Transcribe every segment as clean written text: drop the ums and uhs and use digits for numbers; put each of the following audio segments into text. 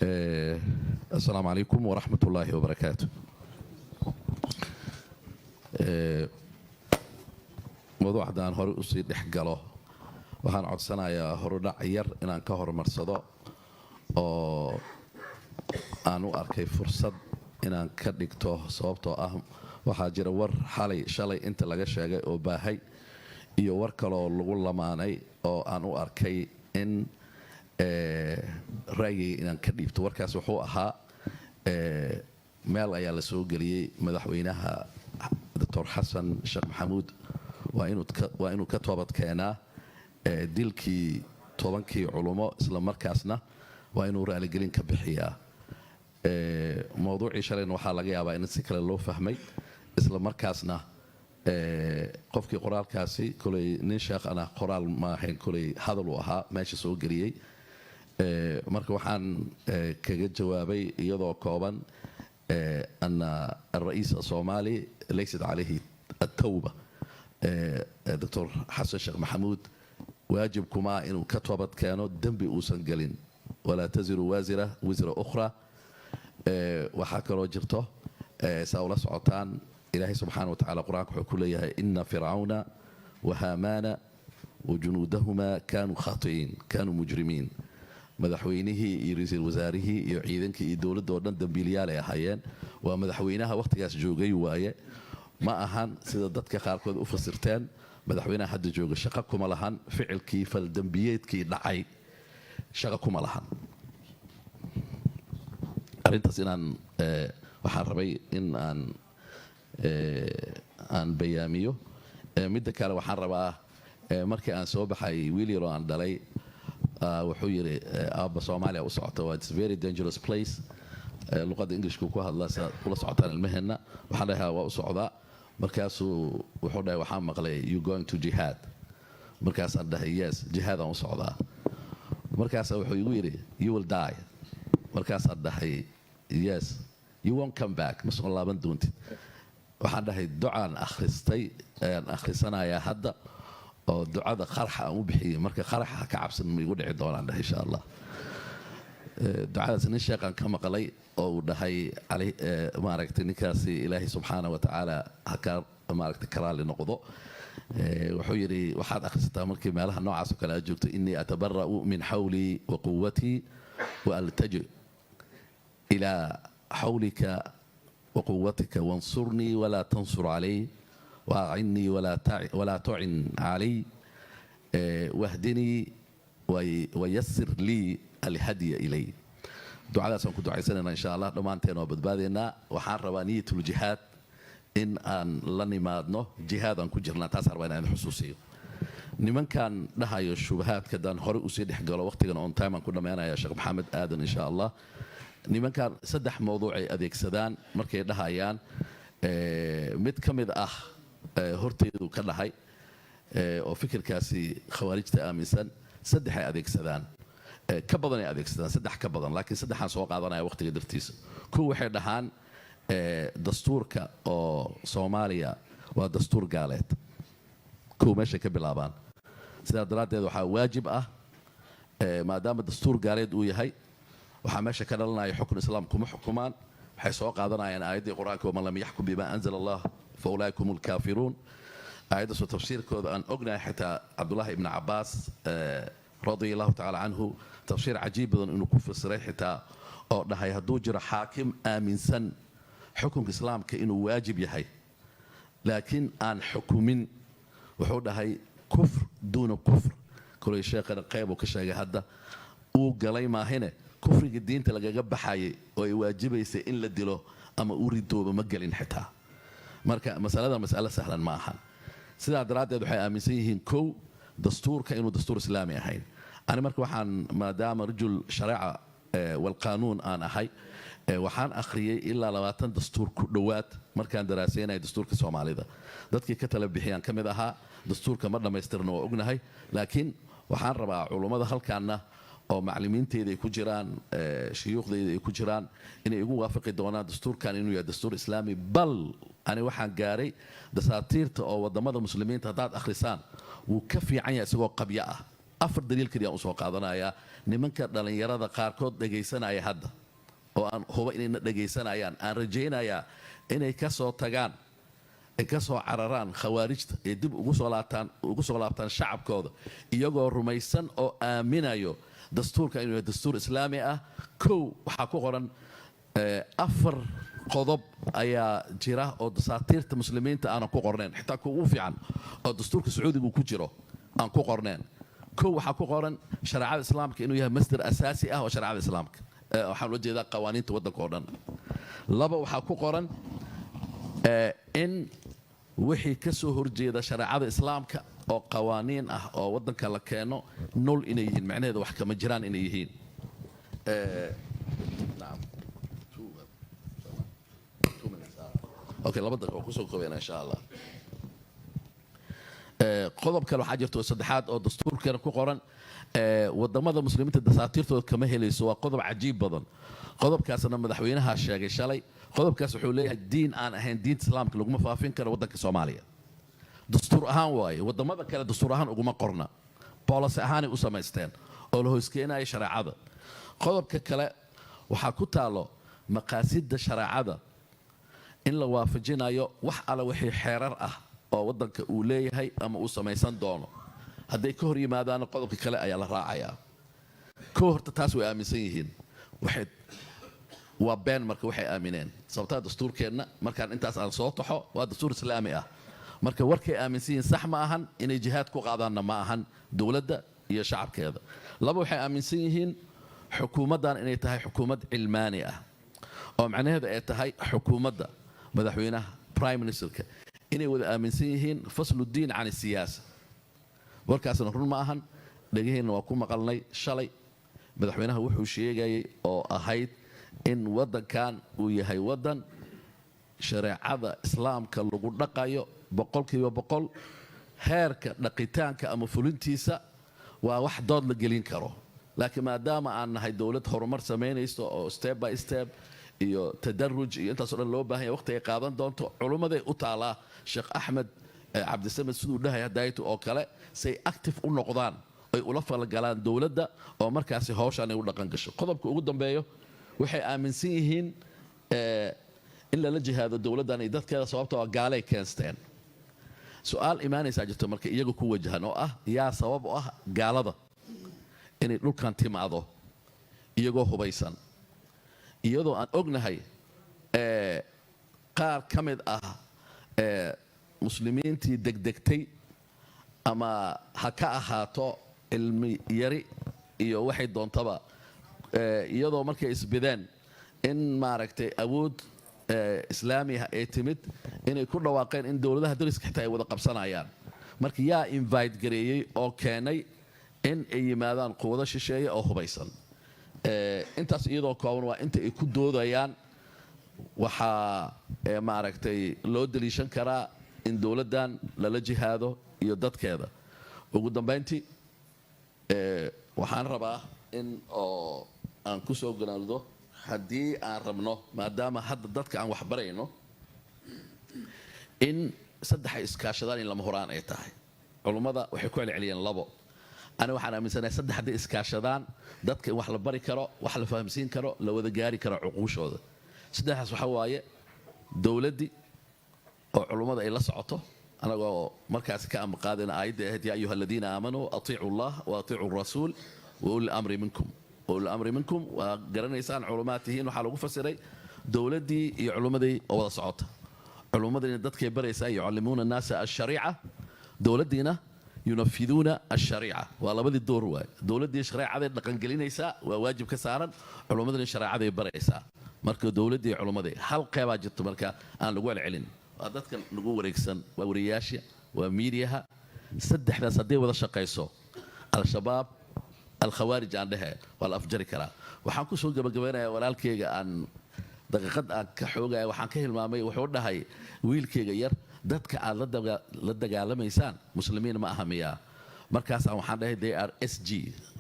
Asalaamu calaykum waraxmat ullaahi wabarakaatu. Mawduuc haddaan hore usii dhex galo, waxaan codsanayaa horudhac yar inaan ka horumarsado oo aan u arkay fursad inaan ka dhigto, sababtoo ah waxaa jira war xalay, shalay inta laga sheegay oo baahay iyo war kaloo lagu lamaanay oo aan u arkay in ra'yigayga inaan ka dhiibto. Warkaas wuxuu ahaa meel ayaa la soo geliyey madaxweynaha Doctor Xasan Sheekh Maxamuud waa inuu ka toobad keenaa dilkii 10kii culummo, isla markaasna waa inuu raaligelin ka bixiyaa. Mowduucii shalayna waxaa laga yaabaa in si kale loo fahmay, isla markaasna qofkii qoraalkaasi koley nin sheekhana qoraal maahayn, koley hadal uu ahaa meesha soo geliyey. Marka waxaan kaga jawaabay iyadoo kooban أن الرئيس الصومالي ليست عليه التوبة. Doctor Xasan Sheekh Maxamuud waajibkumaa inuu ka toobad keeno dembi uusan gelin. ولا تزر وازرة وزر أخرى. Waxaa kaloo jirto, saa ula socotaan, Ilaahay subxaana wa tacala Qur-aanka wuxuu ku leeyahay: إن فرعون وهامان وجنودهما كانوا خاطئين كانوا مجرمين. Madaxweynihii iyo ra-iisul wasaarihii iyo ciidankii iyo dowladda oo dhan dambiiliyaal ay ahaayeen. Waa madaxweynaha wakhtigaas joogay waaye, ma ahan sida dadka qaarkood u fasirteen. Madaxweynaha hadda jooga shaqo kuma lahan ficilkii faldembiyeedkii dhacay, shaqo kuma lahan arrintaas. Inaan waxaan rabay in aan bayaamiyo. Midda kale, waxaan rabaa markii aan soo baxay, wiil yaroo aan dhalay wuxuu yidhi: "Aabba, Soomaaliya u socota waa it's very dangerous place." Luqadda Englishku ku hadla, sidaad ula socotaan ilmaheenna. Waxaan dhahay: "Waa u socdaa." Markaasuu wuxuu dhahay: "Waxaan maqlay you going to jihad." Markaasaan dhahay: "Yes, jihaad aan u socdaa." Markaasa wuxuu igu yidhi: "You will die." Markaasaan dhahay: "Yes, you won't come back, ma soo laaban doontid." Waxaan dhahay ducaan akhristay ayaan akhrisanayaa hadda oo ducada qaraxa aan u bixiyey. Marka qaraxa ha ka cabsan, ma igu dhici doonaan dhahay, insha Allah. Ducadaas nin sheekhaan ka maqlay oo uu dhahay, maaragtay, ninkaasi Ilaahay subxaana wa tacaala ha ka, maaragtay, karaali noqdo. Wuxuu yidhi: "Waxaad akhrisataa markii meelaha noocaas oo kale aad joogto: إني أتبرأ من حولي وقوتي وألتجئ إلى حولك وقوتك وانصرني ولا تنصر علي وأعني ولا تعن علي واهدني ويسر لي الهدي إلي." Ducadaasaan ku ducaysanayna, insha Allah dhammaanteen waa badbaadaynaa. Waxaan rabaa niyatul jihaad in aan la nimaadno, jihaad aan ku jirnaa. Taas rabaa inaan xusuusiyo nimankan dhahayo shubahaadka. Haddaan hore usii dhex galo, waqtigan on time aan ku dhammaynaya, Sheekh Maxamed Aadan, insha Allah. Nimankan saddex mawduuc ay adeegsadaan markay dhahayaan. Mid ka mid ah horteedu ka dhahay oo fikirkaasi khawaarijta aaminsan, saddexay adeegsadaan, ka badan ay adeegsadaan, saddex ka badan, laakiin saddexaan soo qaadanaya waqtiga dartiisa. Kow, waxay dhahaan dastuurka oo Soomaaliya waa dastuur gaaleed. Kow, meeshay ka bilaabaan. Sidaa daraaddeed waxaa waajib ah, maadaama dastuur gaaleed uu yahay, waxaa meesha ka dhalanaya xukun islaam kuma xukumaan. Waxay soo qaadanayaan aayaddii Qur-aanka: ومن لم يحكم بما أنزل الله فأولئك هم الكافرون. Aayaddaasoo tafsiirkooda aan ognahay, xitaa Cabdullahi ibni Cabaas radia allahu tacala canhu tafsiir cajiib badan inuu ku fasiray, xitaa oo dhahay hadduu jiro xaakim aaminsan xukunka islaamka inuu waajib yahay laakiin aan xukumin, wuxuu dhahay كفر دون كفر. Koley sheekhana qayb uu ka sheegay hadda uu galay maahine, kufriga diinta lagaga baxayay oo ay waajibaysay in la dilo ama uu ridoobo ma gelin xitaa. Marka masalada mas'alo sahlan ma ahan. Sidaa daraaddeed waxay aaminsan yihiin, kow, dastuurka inuu dastuur islaami ahayn. Ani marka waxaan, maadaama رجل شريعة والقانون aan ahay, waxaan akhriyey ilaa 20 dastuur ku dhowaad markaan daraaseynaya dastuurka Soomaalida. Dadkii ka tala bixiyaan ka mid ahaa. Dastuurka ma dhammaystirna, waa ognahay, laakiin waxaan rabaa culummada halkaana oo maclimiinteyda ay ku jiraan, shuyuukhdeyda ay ku jiraan, inay igu waafaqi doonaan dastuurkan inuu yahay dastuur islaami. Bal ani waxaan gaaray dasaatiirta oo wadamada muslimiinta haddaad akhrisaan wuu ka fiican yahay isagoo qabyo ah. Afar daliil keliya aan usoo qaadanayaa. Nimanka dhallinyarada qaarkood dhegaysanaya hadda, oo aan huba inayna dhegaysanayaan, aan rajaynayaa inay ka soo tagaan, ay ka soo cararaan khawaarijta, ee dib ugu soo laabtaan shacabkooda, iyagoo rumaysan oo aaminayo dastuurka inuu yahay dastuur Islaami ah. Kow, waxaa ku qoran afar qodob ayaa jira oo dasaatiirta Muslimiinta aanan ku qornayn, xitaa kuwa ugu fiican oo dastuurka Sacuudiga ku jiro aan ku qornayn. Kow, waxaa ku qoran shareecada Islaamka inuu yahay masdar asaasi ah oo shareecada Islaamka, waxaan ula jeedaa qawaaniinta waddanka oo dhan. Laba, waxaa ku qoran in wixii ka soo horjeeda shareecada Islaamka oo qawaaniin ah oo waddanka la keeno null inay yihiin, macnaheeda wax kama jiraan inay yihiin. Nacam. 2 minutes. Okay, 2 daqiiqo kusoo koobeyna, insha Allah. Qodob kale waxaa jirta oo saddexaad oo dastuurkeena ku qoran, wadamada Muslimiinta dasaatiirtooda kama helayso. Waa qodob cajiib badan. Qodobkaasna madaxweynaha sheegay shalay. Qodobkaas wuxuu leeyahay diin aan ahayn diinta Islaamka laguma faafin karo waddanka Soomaaliya. Dastuur ahaan waaye, wadamada kale dastuur ahaan uguma qorna, policy ahaanay u samaysteen oo la hooskeenaya shareecada. Qodobka kale waxaa ku taalo maqaasidda shareecada in la waafajinayo wax alla wixii xeerar ah oo waddanka uu leeyahay ama uu samaysan doono. Hadday ka hor yimaadaana, qodobka kale ayaa la raacayaa. Kow, horta taas way aaminsan yihiin. Waxay waa been marka waxay aamineen, sababtaa dastuurkeenna markaan intaas aan soo taxo waa dastuur Islaami ah. Marka warkay aaminsan yihiin sax ma ahan, inay jihaad ku qaadaanna ma ahan dowladda iyo shacabkeeda. Laba, waxay aaminsan yihiin xukuumaddan inay tahay xukuumad cilmaani ah, oo macnaheedu ay tahay xukuumadda, madaxweynaha, prime ministerka inay wada aaminsan yihiin فصل الدين عن السياسة. Warkaasna run ma ahan. Dhegaheenna waa ku maqalnay shalay madaxweynaha wuxuu sheegayay oo ahayd in waddankan uu yahay waddan shareecada Islaamka lagu dhaqayo 100%. Heerka dhaqitaanka ama fulintiisa waa wax dood la gelin karo, laakiin maadaama aan nahay dowlad horumar samaynayso oo step by step iyo tadaruj iyo intaasoo dhan loo baahan yahay, waqti ay qaadan doonto, culummaday u taalaa, Sheekh Axmed Cabdisamed siduu dhahaya dayto oo kale, say active u noqdaan ay ula falgalaan dowladda oo markaasi hawshaan ay u dhaqan gasho. Qodobka ugu dambeeyo, waxay aaminsan yihiin in lala jihaado dowladdan iyo dadkeeda, sababtoo ah gaalay keensteen. Su-aal imaanaysaa jirto marka iyaga ku wajahan oo ah: yaa sabab u ah gaalada inay dhulkan timaado iyagoo hubaysan, iyadoo aan ognahay qaar ka mid ah Muslimiintii degdegtay, ama ha ka ahaato cilmi yari iyo waxay doontaba, iyadoo markay isbideen in maaragtay awood Islaamiah ay timid, inay ku dhawaaqeen in dowladaha dariska xitaa ay wada qabsanayaan? Marka yaa invite gareeyey oo keenay in ay yimaadaan quwado shisheeye oo hubaysan? Intaas iyadoo kooban waa inta ay ku doodayaan. Waxaa maaragtay loo daliishan karaa in dowladdan lala jihaado iyo dadkeeda. Ugu dambayntii, waxaan rabaa in oo aan ku soo ganaado, haddii aan rabno, maadaama hadda dadka aan waxbarayno, in saddex ay iskaashadaan in lama huraan ay tahay. Culummada waxay ku celceliyeen labo, ani waxaan aaminsanahay saddex. Hadday iskaashadaan, dadka in wax la bari karo, wax la fahamsiin karo, la wada gaari karo cuquushooda. Saddexdaas waxa waaye: dowladdii oo culummada ay la socoto, anagoo markaasi ka amaqaadayna aayadda ahayd "يا أيها الذين آمنوا أطيعوا الله وأطيعوا الرسول وأولي الأمر منكم". وأولي الأمر منكم waa garanaysaan, culumaad tihiin. Waxaa lagu fasiray dowladdii iyo culummadii oo wada socota. Culummadina dadkay baraysaa, يعلمون الناس الشريعة, dowladdiina ينفذون الشريعة. Waa labadii door waay. Dowladdii shareecaday dhaqangelinaysaa, waa waajib ka saaran. Culummadina shareecaday baraysaa. Marka dowladdii culummadii hal qeybaa jirto marka aan lagu celcelin, waa dadkan nagu wareegsan, waa wariyayaasha, waa miidiyaha. Saddexdaas hadday wada shaqayso, Al-Shabaab, Alkhawaarij aan dhehe, waa la afjari karaa. Waxaan kusoo gabagabaynayaa walaalkeyga aan daqiiqad aan ka xoogaya, waxaan ka hilmaamay. Wuxuu dhahay wiilkeyga yar: "Dadka aad la dagaalamaysaan Muslimiin ma aha miyaa?" Markaasaan waxaan dhahay: "They are SG."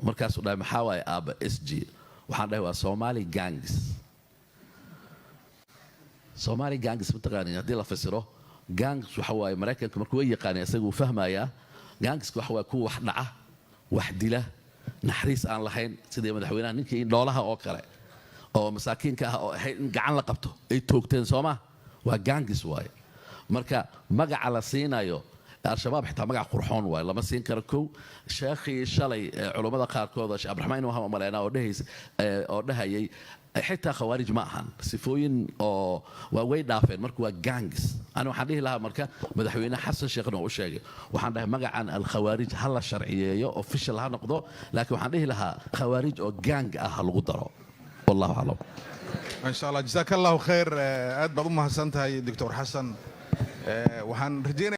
Markaasuu dhahay: "Maxaa waaye, aaba, SG?" Waxaan dhahay: "Waa Somali gangs." Somali gangs mataqaani? Haddii la fasiro, gangs waxa waaye, Maraykanka markuu way yaqaanay, isaga uu fahmayaa. Gangska waxa waaye kuwa wax dhaca. Wax dila, naxariis aan lahayn, sidii madaxweynaha ninkii indhoolaha oo kale oo masaakiinka ah oo ahayd in gacan la qabto ay toogteen, sooma? Waa gangs waaye. Marka magaca la siinayo Al-Shabaab xitaa magac qurxoon waaye, lama siin karo. Kow, sheekhii shalay culummada qaarkood, Sheekh Cabdiraxmaan inuu umaleynaa, oo dhahays oo dhahayay xitaa Khawaarij ma ahan, sifooyin oo waa way dhaafeen. Marka waa gangs. Ani waxaan dhihi lahaa, marka Madaxweyne Xasan Sheekhna oo u sheegay, waxaan dhahay magacan Alkhawaarij ha la sharciyeeyo, official ha noqdo, laakiin waxaan dhihi lahaa Khawaarij oo gang ah ha lagu daro. Wallahu aclam. Maasha Allah, jazaaka Allahu khayr. Aad baad u mahadsan tahay, Doctor Xasan. Waxaan rajeynaya